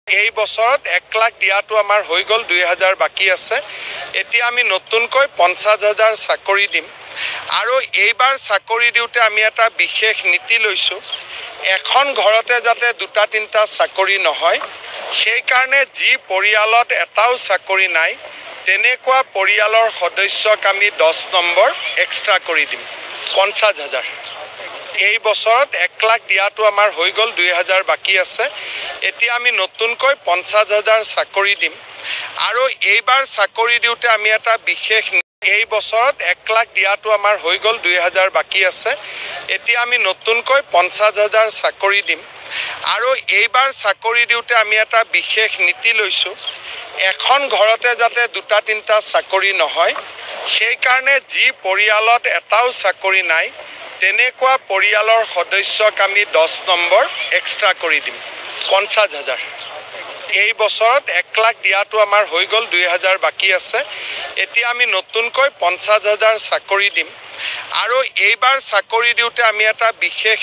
এই বছৰত 1 লাখ দিয়াটো আমাৰ হৈ গ'ল, 2000 বাকী আছে। এতিয়া আমি নতুনকৈ 50,000 চাকৰি দিম আৰু এইবাৰ চাকৰি দিওঁতে আমি এটা বিশেষ নীতি লৈছোঁ। এখন ঘৰতে যাতে দুটা তিনিটা চাকৰি নহয়, সেইকাৰণে যি পৰিয়ালত এটাও চাকৰি নাই, তেনেকুৱা পৰিয়ালৰ সদস্যক আমি 10 নম্বৰ এক্সট্ৰা কৰি দিম, 50,000। এই বছৰত 1 লাখ দিয়াটো আমাৰ হৈ গ'ল, 2000 বাকী আছে। এতিয়া আমি নতুনকৈ 50,000 চাকৰি দিম আৰু এইবাৰ চাকৰি দিওঁতে আমি এটা বিশেষ, এই বছৰত 1 লাখ দিয়াটো আমাৰ হৈ গ'ল, 2000 বাকী আছে। এতিয়া আমি নতুনকৈ 50,000 চাকৰি দিম আৰু এইবাৰ চাকৰি দিওঁতে আমি এটা বিশেষ নীতি লৈছোঁ। এখন ঘৰতে যাতে দুটা তিনিটা চাকৰি নহয়, সেইকাৰণে যি পৰিয়ালত এটাও চাকৰি নাই, তেনেকুৱা পৰিয়ালৰ সদস্যক আমি 10 নম্বৰ এক্সট্ৰা কৰি দিম, 50,000। এই বছৰত 1 লাখ দিয়াটো আমাৰ হৈ গ'ল, 2000 বাকী আছে। এতিয়া আমি নতুনকৈ 50,000 চাকৰি দিম আৰু এইবাৰ চাকৰি দিওঁতে আমি এটা বিশেষ